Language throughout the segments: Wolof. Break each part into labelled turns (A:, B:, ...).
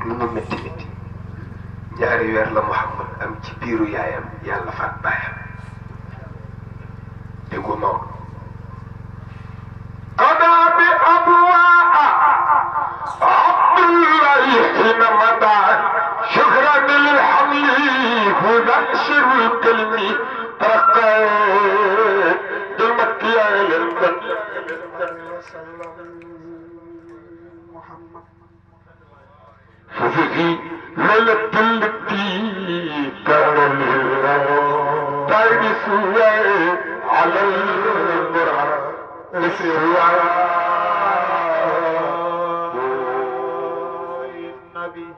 A: lu mu métti métti ñaari weer la Muhammad am ci biiru yaayam yàlla faat baayam déggoo Maodo qadaa bi abwaa Abdullahi xiina madaa shukran lil hamli mubashir kalimi taraqqa dul makkiya lil ففي ليلة التي كان داير سواء على المرأة سواء النبي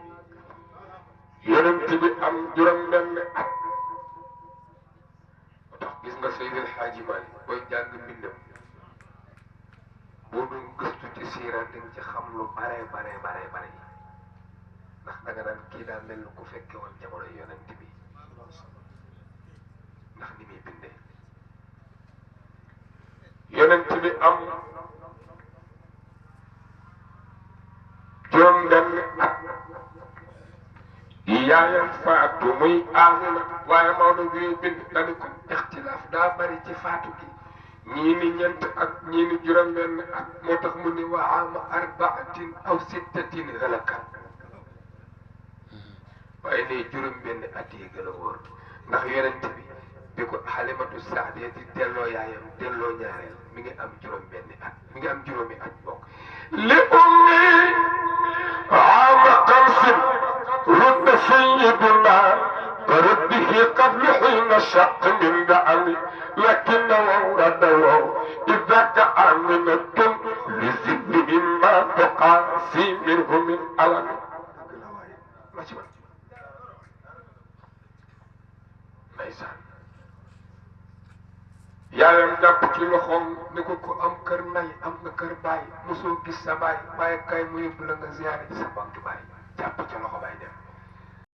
A: ينتبه أم جرم من gis nga Seydil Hadji Malick booy jàng mbindam boo doon gëstu ci siira dañ ci xam lu bare ndax danga naan kii daa mel ni ku fekke woon jamono yonent bi ndax ni muy bindee yonent bi am juróom benn at yaayam faatu muy Amina waaye Maodo bi bind dañu ko ixtilaaf daa bari ci faatu gi ñii ni ñeent ak ñii ni juróom benn at moo tax mu ni wa ama arbaatin aw sittatin halakat waaye ne juróom benn at yi gën a wóor ndax yonent bi ko Halimatu Saadiya di delloo yaayam delloo ñaareel mi ngi am juróom benn at mi ngi am juróomi at bokk li ummi ama xamsin رد سيدنا فرده قبل حين شق من دعمي لكنه رده إذا كأمنة لزد مما تقاسي منه من ألم yaayam jàpp ci loxoom ni ko ku am kër nay am nga kër baay mosoo gis sa baay waaye kay mu yóbbu la nga ziyaare ci sa banque baay jàpp ci loxo baay